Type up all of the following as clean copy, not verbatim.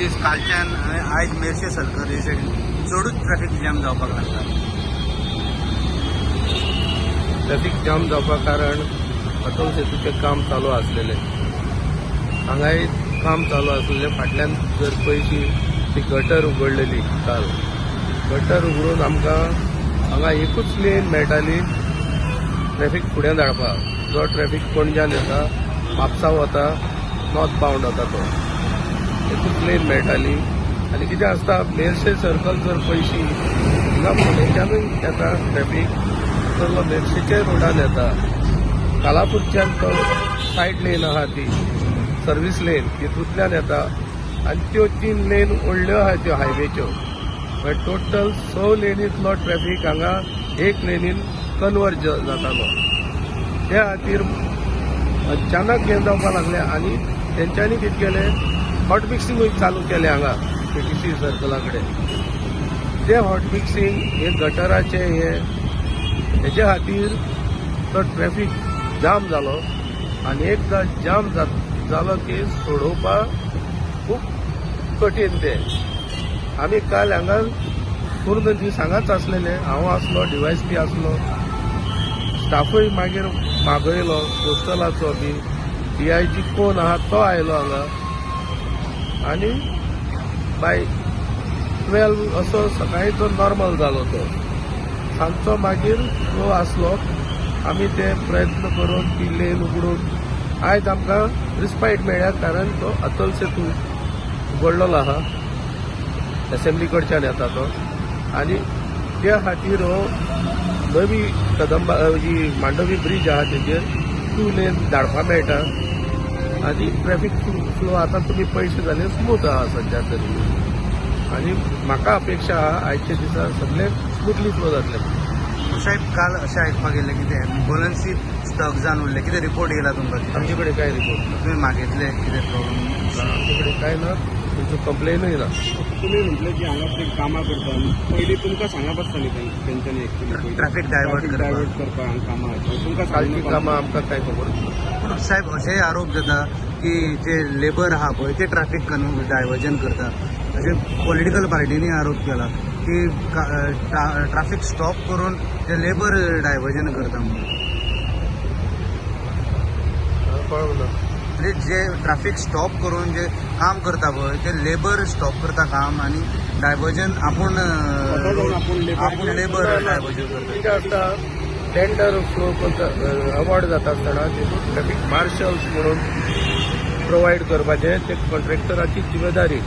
दीस कालच्यान आनी आयज मेरशे सर्कल हे सायडीन चडूच ट्रॅफिक जॅम जावपाक लागला. ट्रॅफिक जाम जावपाक कारण अटल सेतूचें काम चालू आसलेलें. हांगाय काम चालू आसलेलें. फाटल्यान जर पळयशी ती गटर उगडलेली काल. गटर उगडून आमकां हांगा एकूच लेन मेळटाली ट्रॅफिक फुडें धाडपाक. जो ट्रॅफिक पणज्यान येता, म्हापसा वता, नॉर्थ बावंड वता, तो एकूच लेन मेळटाली. आनी कितें आसता, मेरशे सर्कल जर पळयशी, हिंगा फोंडेच्यानूय येता ट्रॅफिक, सगलो मेरशेच्या रोडान येता. कालापूरच्यान तो सायड लेन आहा, ती सर्वीस लेन, तितूंतल्यान येता. आनी त्यो तीन लेन व्हडल्यो आहा त्यो हायवेच्यो. म्हळ्यार टोटल स लेनींतलो ट्रॅफिक हांगा एक लेनीन कन्वर्ज जातालो. त्या खातीर अचानक हें जावपाक लागलें. आनी तेंच्यांनी कितें केलें, हॉट मिक्सिंगूय चालू केलें हांगा पीटीसी सर्कला कडेन. तें हॉट मिक्सिंग हे गटराचें हे हेजे खातीर तो ट्रॅफिक जाम जालो. आनी एकदां जाम जालो की सोडोवपाक खूब कठीण तें. आमी काल हांगा पूर्ण दीस हांगाच आसलेले. हांव आसलो, डीवायएसपी आसलो, स्टाफूय मागीर मागयलो कोस्टलाचो बी. डीआयजी कोण आहा तो आयलो हांगा आनी बाय 12 असो सकाळी तो नॉर्मल जालो. तो सांजचो मागीर फ्लो आसलो. आमी ते प्रयत्न करून ती लेन उगडून आयज आमकां रिस्पायट मेळ्ळ्या, कारण तो अतल सेतू उगडलेलो आहा, एसेंब्ली कडच्यान येता तो. आनी त्या खातीर हो नवी कदंबा जी मांडवी ब्रीज आहा तेजेर टू लेन धाडपाक मेळटा. आनी ट्रॅफिक फ्लो आतां तुमी पळयशे जाल्यार स्मूथ आहा सद्या तरी. आनी म्हाका अपेक्षा आहा, आयच्या दिसा सगळें स्मुथली फ्लो जातलें. साहेब, काल अशें आयकपाक येयलें की ते एम्बुलन्सी स्टक जावन उरले. कितें रिपोर्ट येयला तुमकां? आमचे कडेन कांय रिपोर्ट ना. तुमी मागयतले कितें प्रॉब्लम? आमचे कडेन कांय ना, तेंचो कंप्लेनूय ना. तुमी म्हटलें की हांगा ते कामां करता, पयलीं तुमकां सांगप आसता न्ही तेंच्यांनी एक्चुअली? ट्रॅफिक डायवर्ट करपाक. डायवर्ट करपाक हांगा कामां आसा तुमकां कालची सांगूंक. कामां आमकां कांय खबर ना. पूण साहेब, अशेय आरोप जाता की जे लेबर आहा पळय ते ट्रॅफिक डायवर्जन करता, अशें पॉलिटिकल पार्टींनी आरोप केला की ट्राफीक स्टॉप करून ते लेबर डायवर्जन करता म्हणून. कळूंक ना. म्हणजे जे ट्राफीक स्टॉप करून जे काम करता पळय, ते लेबर स्टॉप करता काम आनी डायवर्जन आपूण स्वता जावन आपूण labor- आपूण लेबर डायवर्जन करता. कितें आसता, टेंडर फ्लो करता, अवॉर्ड जाता आसतना तितून ट्रॅफिक मार्शल्स म्हणून प्रोवायड करपाचें ते कॉन्ट्रॅक्टराची जिम्मेदारी.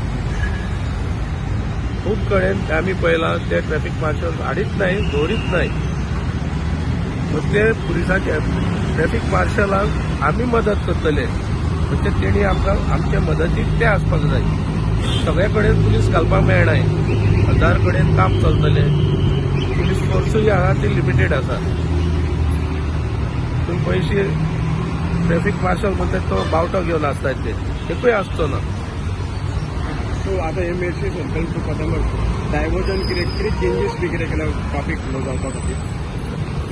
खूब कडेन आमी पळयलां, ते ट्रॅफिक मार्शल्स हाडीत नाही, दवरीत नाही. मग ते पुलिसांचे ट्रॅफिक मार्शलांक आमी मदत करतले, म्हणजे तेणी आमकां आमचे मदतीक ते आसपाक जाय. सगळे कडेन पुलीस घालपाक मेळनाय. हजार कडेन काम चलतलें, पुलीस फोर्सूय आहा ती लिमिटेड आसा. तुमी पयशे ट्रॅफिक मार्शल म्हणटा तो बावटो घेवन आसता, ते एकूय आसचो ना. सो आतां हे Merces circle to Kadamba diversion कितें कितें चेंजीस बी कितें केल्या ट्राफीक फ्लो जावपा खातीर?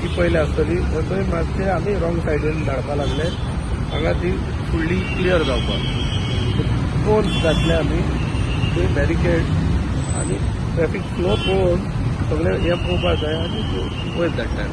ती पयली आसतली थंय मातशें आमी रॉंग सायडीन धाडपा लागले हांगा, ती फुडली क्लियर जावपाक कोन्स घातले आमी ते बॅरिकेड. आनी ट्रॅफिक फ्लो पळोवन सगळें हें पळोवपाक जाय आनी वयर धाडटा.